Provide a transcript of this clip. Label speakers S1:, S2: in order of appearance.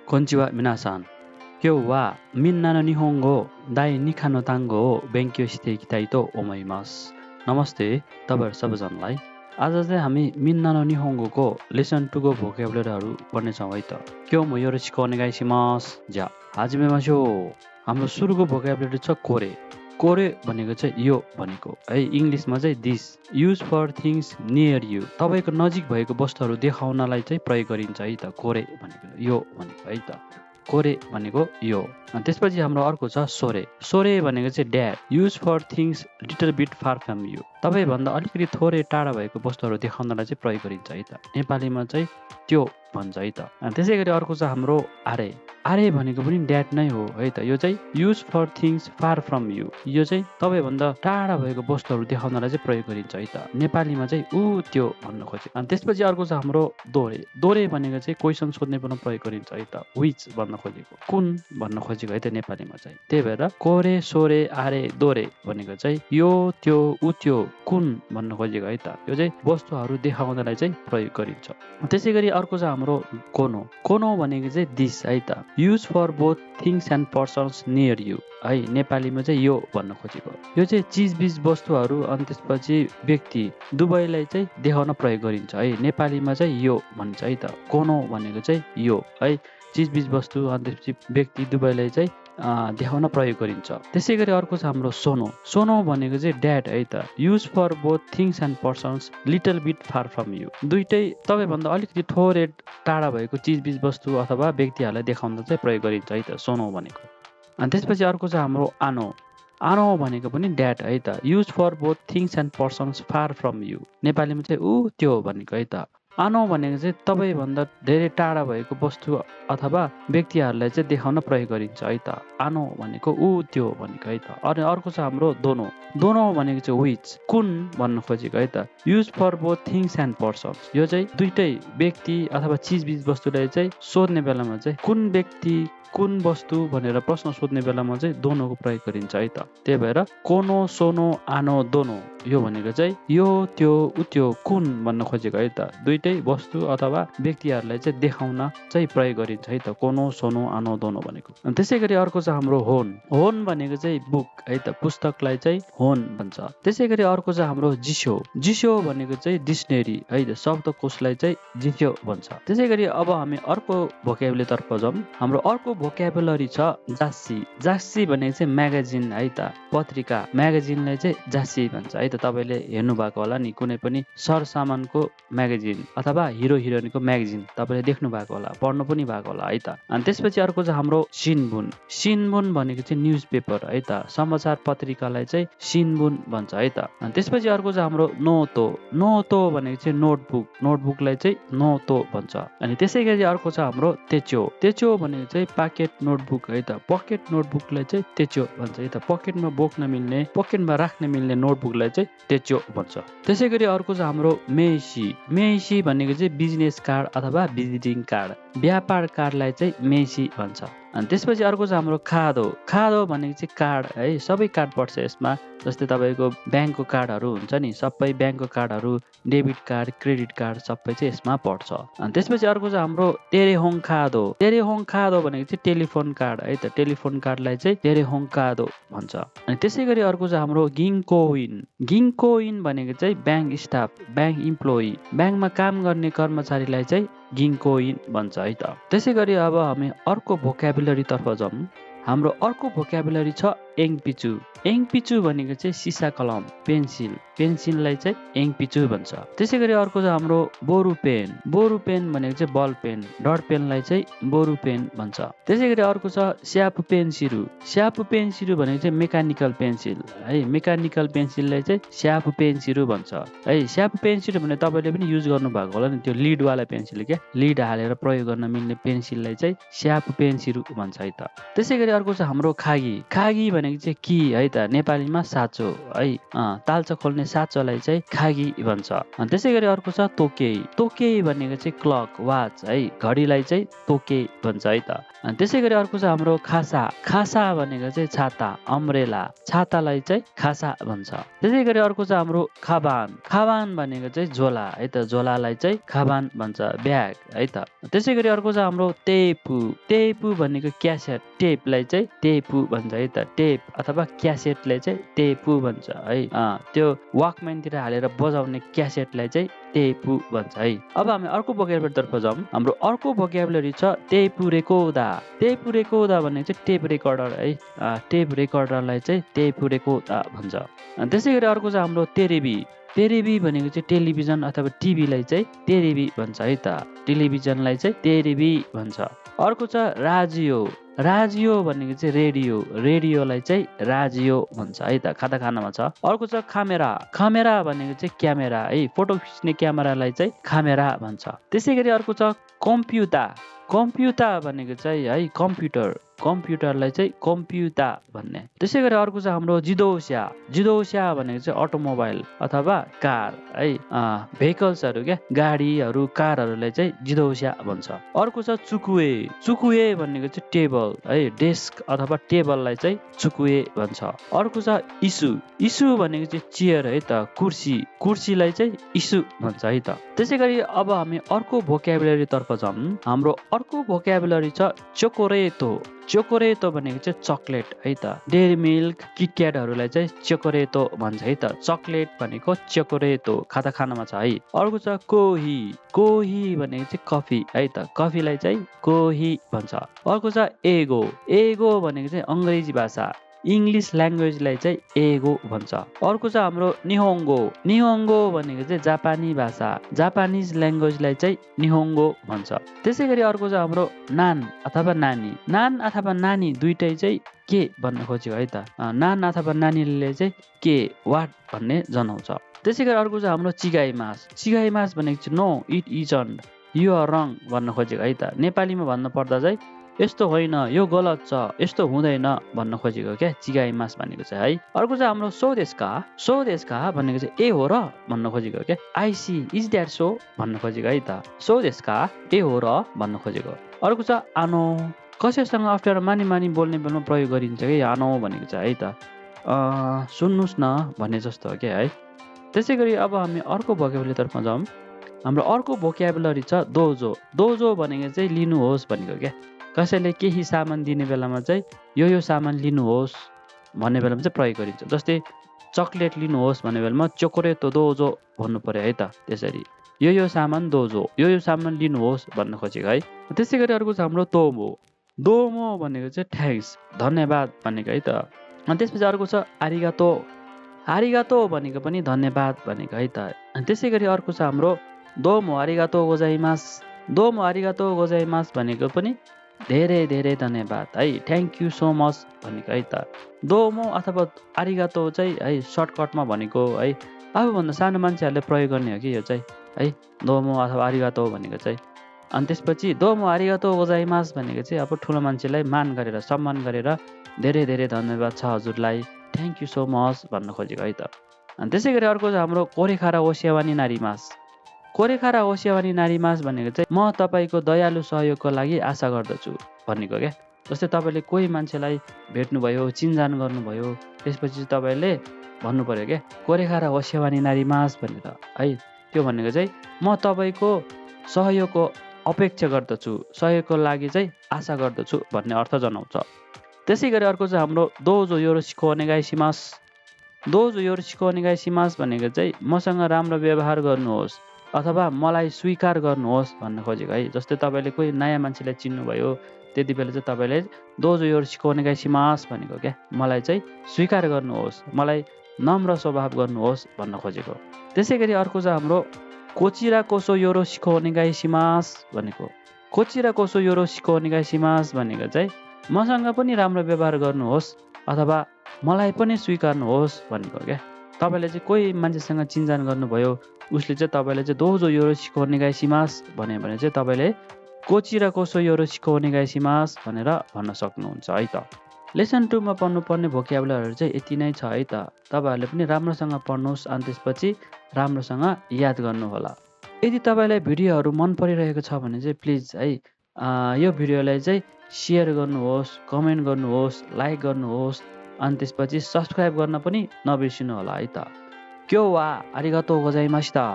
S1: こんにちは皆さん。今日はみんなの日本語第2課の単語を勉強していきたいと思います。नमस्ते तपाईहरु सबैजनालाई। आज चाहिँ हामी मिन्ना नो निहोंगोको लेसन 2 को भोकेबुलरीहरु पढ्नेछौँ है त। क्यों योरोशिको ओनेगाइशिमास। जा हाजिमेमाशो। हाम्रो सुरुको भोकेबुलरी छ कोरे। कोरे भनेको चाहिँ यो भनेको है इंग्लिशमा चाहिँ this use for things near you तपाईको नजिक भएको वस्तुहरु देखाउनलाई चाहिँ प्रयोग गरिन्छ है त। कोरे भनेको यो भनेको है त। कोरे भनेको यो। त्यसपछि हाम्रो अर्को छ सोरे। सोरे भनेको चाहिँ that use for things little bit far from you तपाई भन्दा अलिकति थोरै टाढा भएको वस्तुहरु देखाउनलाई चाहिँ प्रयोग गरिन्छ है त। नेपालीमा चाहिँ त्यो भन्छ है त। त्यसैगरी अर्को छ हाम्रो आरे। आरे भनेको पनि ड्याड नै हो है त। यो चाहिँ use for things far from you यो चाहिँ तपाई भन्दा टाढा भएको वस्तुहरु देखाउनलाई चाहिँ प्रयोग गरिन्छ है त। नेपालीमा चाहिँ उ त्यो भन्न खोजे। त्यसपछि अर्को छ हाम्रो दोरे। दोरे भनेको चाहिँ क्वेशन सोध्ने बेलामा प्रयोग गरिन्छ है त। व्हिच भन्न खोजेको कुन भन्न खोजेको है त नेपालीमा चाहिँ। त्यही भएर कोरे सोरे आरे दोरे भनेको चाहिँ यो त्यो उ त्यो कुन भन्न खोजेको है त। यो चाहिँ वस्तुहरु देखाउनलाई चाहिँ प्रयोग गरिन्छ। त्यसैगरी अर्को छ हाम्रो कोनो। कोनो भनेको चाहिँ दिस है त। Use for both things and persons near you है नेपालीमा चाहिँ यो भन्न खोजेको। यो चाहिँ चीजबीज वस्तुहरु अनि त्यसपछि व्यक्ति दुवैलाई चाहिँ देखाउन प्रयोग गरिन्छ है। नेपालीमा चाहिँ यो भन्छ है त। कोनो भनेको चाहिँ यो है चीजबीज वस्तु अनि त्यसपछि व्यक्ति दुवैलाई चाहिँ देखाउन प्रयोग गरिन्छ। त्यसैगरी अर्को छ हाम्रो सोनो। सोनो भनेको चाहिँ ड्याड है त। Use for both things and persons little bit far from you दुईटै तपाई भन्दा अलिकति थोरै टाढा भएको चीजबीज वस्तु अथवा व्यक्तिहरुलाई देखाउन चाहिँ प्रयोग गरिन्छ है त सोनो भनेको। अनि त्यसपछि अर्को छ हाम्रो आनो। आनो भनेको पनि ड्याड है त। Use for both things and persons far from you नेपालीमा चाहिँ उ त्यो भनेको है त। आनो भनेको चाहिँ तपाई भन्दा धेरै टाढा भएको वस्तु अथवा व्यक्तिहरुलाई चाहिँ देखाउन प्रयोग गरिन्छ है त। आनो भनेको उ त्यो भनेको है त। अनि अर्को छ हाम्रो दोनो। दोनो भनेको चाहिँ व्हिच कुन भन्न खोजेको है त। Use for both things and persons यो चाहिँ दुईटै व्यक्ति अथवा चीजबीज वस्तुलाई चाहिँ सोध्ने बेलामा चाहिँ कुन व्यक्ति कुन वस्तु भनेर प्रश्न सोध्ने बेलामा चाहिँ दोनोको प्रयोग गरिन्छ है त। त्यही भएर कोनो सोनो आनो दोनो यो भनेको चाहिँ यो त्यो उ त्यो कुन भन्न खोजेको है त। दुईटै वस्तु अथवा व्यक्तिहरुलाई चाहिँ देखाउन चाहिँ प्रयोग गरिन्छ है त कोनो सोनो आनो दोनो भनेको। त्यसैगरी अर्को छ हाम्रो होन। होन भनेको चाहिँ बुक है त। पुस्तकलाई चाहिँ होन भन्छ। त्यसैगरी अर्को छ हाम्रो जिसो। जिसो भनेको चाहिँ डिक्सनरी है त। शब्दकोशलाई चाहिँ जिसो भन्छ। त्यसैगरी अब हामी अर्को भोकेबुलरी तर्फ जाऊँ। हाम्रो अर्को भोकेबुलरी छ जास्सी। जास्सी भनेको चाहिँ म्यागाजिन है त। पत्रिका म्यागाजिनलाई चाहिँ जास्सी भन्छ है त। तपाईले हेर्नु भएको होला नि कुनै पनि सरसामानको म्यागाजिन अथवा हिरो हिरोइनको म्यागाजिन तपाईले देख्नु भएको होला पढ्नु पनि भएको होला है त। अनि त्यसपछि अर्को छ हाम्रो सिनबुन। सिनबुन भनेको चाहिँ न्यूजपेपर है त। समाचार पत्रिकालाई चाहिँ सिनबुन भन्छ है त। अनि त्यसपछि अर्को छ हाम्रो नोतो। नोतो भनेको चाहिँ नोटबुक। नोटबुकलाई चाहिँ नोतो भन्छ। अनि त्यसैगरी अर्को छ हाम्रो तेचो। तेचो भनेको चाहिँ पकेट नोटबुक है त। पकेट नोटबुकलाई चाहिँ तेचो भन्छ है त। पकेटमा बोक्न मिल्ने पकेटमा राख्न मिल्ने नोटबुकलाई चाहिँ तेचो भन्छ। त्यसैगरी अर्को छ हाम्रो मेसी। मेसी भनेको चाहिँ बिजनेस कार्ड अथवा भिजिटिङ कार्ड व्यापार कार्डलाई चाहिँ मेसी भन्छ। अनि त्यसपछि अर्को छ हाम्रो खादो। खादो भनेको चाहिँ कार्ड है सबै कार्ड पर्छ यसमा। जस्तै तपाईको ब्याङ्कको कार्डहरु हुन्छ नि सबै ब्याङ्कको कार्डहरु डेबिट कार्ड क्रेडिट कार्ड सबै चाहिँ यसमा पर्छ। अनि त्यसपछि अर्को छ हाम्रो टेरेहोङ खादो। टेरेहोङ खादो भनेको चाहिँ टेलिफोन कार्ड है त। टेलिफोन कार्डलाई चाहिँ टेरेहोङ खादो भन्छ। अनि त्यसैगरी अर्को छ हाम्रो गिङकोइन। गिङकोइन भनेको चाहिँ ब्याङ्क स्टाफ ब्याङ्क इम्प्लोइ ब्याङ्कमा काम गर्ने कर्मचारीलाई चाहिँ गिङकोइन भन्छ है त। त्यसैगरी अब हामी अर्को भोकेबुलरी तर्फ जाऊँ। हाम्रो अर्को भोकेबुलरी छ एङपिचु। एङपिचु भनेको चाहिँ सिसा कलम पेन्सिल पेन्सिललाई चाहिँ एङपिचु भन्छ। त्यसैगरी अर्को छ हाम्रो बोरु पेन। बोरु पेन भनेको चाहिँ बल पेन डट पेनलाई चाहिँ बोरु पेन भन्छ। त्यसैगरी अर्को छ स्याप पेन्सिलु। स्याप पेन्सिलु भनेको चाहिँ मेकानिकल पेन्सिल है मेकानिकल पेन्सिललाई चाहिँ स्याप पेन्सिलु भन्छ है। स्याप पेन्सिल भने तपाईले पनि युज गर्नु भएको होला नि त्यो लिड वाला पेन्सिल के लिड हालेर प्रयोग गर्न मिल्ने पेन्सिललाई चाहिँ स्याप पेन्सिलु भन्छ है त। त्यसैगरी अर्को छ हाम्रो खागी। खागी भनेको चाहिँ कि है त नेपालीमा साँचो है, तालचा खोल्ने साँचोलाई चाहिँ खागी भन्छ। त्यसै गरी अर्को छ तोकेई। तोकेई भनेको चाहिँ क्लक वाच है, घडीलाई चाहिँ तोकेई भन्छ है त। त्यसै गरी अर्को छ हाम्रो खासा। खासा भनेको चाहिँ छाता, अम्ब्रेला, छातालाई चाहिँ खासा भन्छ। त्यसै गरी अर्को छ हाम्रो खाबान। खाबान भनेको चाहिँ झोला है त, झोलालाई चाहिँ खाबान भन्छ, ब्याग है त। त्यसै गरी अर्को छ हाम्रो टेपु। टेपु भनेको क्यासेट, टेपलाई चाहिँ टेपु भन्छ है त, टेप अथवा क्यासेटलाई चाहिँ टेपु भन्छ है। त्यो वाकम्यानतिर हालेर बजाउने क्यासेटलाई चाहिँ टेपु भन्छ है। अब हामी अर्को भोक्याबुलरी तर्फ जाउँ। हाम्रो अर्को भोक्याबुलरी छ टेपु रेकोर्डा। टेपु रेकोर्डा भनेको चाहिँ टेप रेकर्डर है, टेप रेकर्डरलाई चाहिँ टेपु रेकोर्डा भन्छ। त्यसै गरी अर्को छ हाम्रो तेरेबी। तेरेबी भनेको चाहिँ टेलिभिजन अथवा टिभीलाई चाहिँ तेरेबी भन्छ है त, टेलिभिजनलाई चाहिँ तेरेबी भन्छ। अर्को छ राजियो। राजियो भनेको चाहिँ रेडियो, रेडियोलाई चाहिँ राजियो भन्छ है त, खाता खानामा छ। अर्को छ खामेरा। खामेरा भनेको चाहिँ क्यामेरा है, फोटो खिच्ने क्यामेरालाई चाहिँ खामेरा भन्छ। त्यसै गरी अर्को छ कम्प्युटा। कम्प्युटा भनेको चाहिँ है कम्प्युटर, कम्प्युटरलाई चाहिँ कम्प्युटा भन्ने। त्यसै गरी अर्को छ हाम्रो जिदोस्या। जिदोस्या भनेको चाहिँ अटोमोबाइल अथवा कार है, भेहिकल्सहरू क्या, गाडीहरू कारहरूलाई चाहिँ जिदोस्या भन्छ। अर्को छ चुकुए। चुकुए भनेको चाहिँ टेबल है, डेस्क अथवा टेबललाई चाहिँ चुकुए भन्छ। अर्को छ इस्यु। इस्यु भनेको चाहिँ चेयर है त, कुर्सी, कुर्सीलाई चाहिँ इस्यु भन्छ है त। त्यसै गरी अब हामी अर्को भोक्याबुलरी तर्फ जाउँ। हाम्रो अर्को भोक्याबुलरी छ चोकोरेतो। चोकोरेतो भनेको चाहिँ चक्लेट है त, डेरी मिल्क, किटक्याटहरूलाई चाहिँ चोकोरेतो भन्छ है त, चक्लेट भनेको चोकोरेतो, खाता खानामा छ है। अर्को छ कोही। कोही भनेको चाहिँ कफी है त, कफीलाई चाहिँ कोही भन्छ। अर्को छ एगो। एगो भनेको चाहिँ अङ्ग्रेजी भाषा, इङ्ग्लिस ल्याङ्ग्वेजलाई चाहिँ एगो भन्छ। अर्को छ हाम्रो निहोङ्गो। निहोङ्गो भनेको चाहिँ जापानी भाषा, जापानिज ल्याङ्ग्वेजलाई चाहिँ निहोङ्गो भन्छ। त्यसै गरी अर्को छ हाम्रो नान अथवा नानी। नान अथवा नानी दुइटै चाहिँ के भन्न खोजेको है त, नान अथवा नानीले चाहिँ के, वाट भन्ने जनाउँछ। त्यसै गरी अर्को छ हाम्रो चिगाई मास। चिगाई मास भनेको चाहिँ no it isn't, you are wrong भन्न खोजेको है त, नेपालीमा भन्न पर्दा चाहिँ यस्तो होइन, यो गलत छ, यस्तो हुँदैन भन्न खोजेको क्या चिगाई मास भनेको चाहिँ है। अर्को चाहिँ हाम्रो सौदेशका। सौदेशका भनेको चाहिँ ए हो र भन्न खोजेको क्या, आइसी इज द्याट सो भन्न खोजेको है त, सौदेशका ए हो र भन्न खोजेको। अर्को छ आनो। कसैसँग अप्ठ्यारो मानी मानी बोल्ने बेलामा प्रयोग गरिन्छ कि आनो भनेको चाहिँ है त, सुन्नुहोस् न भन्ने जस्तो हो क्या है। त्यसै गरी अब हामी अर्को भोक्याबुलरीतर्फ जाउँ। हाम्रो अर्को भोक्याबुलरी छ दोजो। दोजो भनेको चाहिँ लिनुहोस् भनेको क्या, कसैले केही सामान दिने बेलामा चाहिँ यो सामान लिनुहोस् भन्ने बेलामा चाहिँ प्रयोग गरिन्छ। जस्तै चक्लेट लिनुहोस् भन्ने बेलामा चोकोरेतो दोजो भन्नु पर्यो है त, त्यसरी यो सामान दोजो, यो सामान लिनुहोस् भन्न खोजेको है। त्यसै गरी अर्को छ हाम्रो दोमो। दोमो भनेको चाहिँ थ्याङ्क्स, धन्यवाद भनेको है त। अनि त्यसपछि अर्को छ आरिगातो। आरिगातो भनेको पनि धन्यवाद भनेको है त। अनि त्यसै गरी अर्को छ हाम्रो दोमो आरिगातो गोजाइमास। दोमो आरिगातो गोजाइमास भनेको पनि धेरै धेरै धन्यवाद है, थ्याङ्क यू सो मच भनेको है त। दोमो अथवा आरिगातो चाहिँ है सर्टकटमा भनेको है, आफूभन्दा सानो मान्छेहरूले प्रयोग गर्ने हो कि यो चाहिँ है, दोमो अथवा आरिगातो भनेको चाहिँ। अनि त्यसपछि दोमो आरिगातो गोजाइमास भनेको चाहिँ अब ठुलो मान्छेलाई मान गरेर, सम्मान गरेर धेरै धेरै धन्यवाद छ हजुरलाई, थ्याङ्क यू सो मच भन्न खोजेको है त। अनि त्यसै गरी अर्को छ हाम्रो कोरेखारा ओस्यावानी नारीमास। कोरेखारा ओस्यावानी नारीमास भनेको चाहिँ म तपाईँको दयालु सहयोगको लागि आशा गर्दछु भनेको क्या। जस्तै तपाईँले कोही मान्छेलाई भेट्नुभयो, चिनजान गर्नुभयो, त्यसपछि तपाईँले भन्नु पर्यो क्या कोरेखारा ओस्यावानी नारीमास भनेर है। त्यो भनेको चाहिँ म तपाईँको सहयोगको अपेक्षा गर्दछु, सहयोगको लागि चाहिँ आशा गर्दछु भन्ने अर्थ जनाउँछ। त्यसै गरी अर्को चाहिँ हाम्रो दोजो योरोसिको ओनेगाइसिमास। दोजो योरोसिको ओनेगाइसिमास भनेको चाहिँ मसँग राम्रो व्यवहार गर्नुहोस् अथवा मलाई स्वीकार गर्नुहोस् भन्न खोजेको है। जस्तै तपाईँले कोही नयाँ मान्छेलाई चिन्नुभयो, त्यति बेला चाहिँ तपाईँले दोजो योरोसिको ओनेगाइसिमास भनेको क्या, मलाई चाहिँ स्वीकार गर्नुहोस्, मलाई नम्र स्वभाव गर्नुहोस् भन्न खोजेको। त्यसै गरी अर्को चाहिँ हाम्रो कोचिरा कोसो योरोसिको ओनेगाइसिमास भनेको। कोचिरा कोसो योरोसिको ओनेगाइसिमास भनेको चाहिँ मसँग पनि राम्रो व्यवहार गर्नुहोस् अथवा मलाई पनि स्वीकार्नुहोस् भनेको क्या। तपाईँले चाहिँ कोही मान्छेसँग चिनजान गर्नुभयो, उसले चाहिँ तपाईँले चाहिँ दोजो योरोसिको ओनेगाइसिमास भन्यो भने चाहिँ तपाईँले कोचिरा कोसो योरोसिको ओनेगाइसिमास भनेर भन्न सक्नुहुन्छ है त। लेसन 2 मा पढ्नुपर्ने भोक्याबुलरीहरू चाहिँ यति नै छ है त। तपाईहरूले पनि राम्रोसँग पढ्नुहोस् अनि त्यसपछि राम्रोसँग याद गर्नुहोला। यदि तपाईँलाई भिडियोहरू मन परिरहेको छ भने चाहिँ प्लिज है यो भिडियोलाई चाहिँ सेयर गर्नुहोस्, कमेन्ट गर्नुहोस्, लाइक गर्नुहोस् अनि त्यसपछि सब्सक्राइब गर्न पनि नबिर्सिनु होला है त। क्यो वा आरिगातो गोजाइमासिता।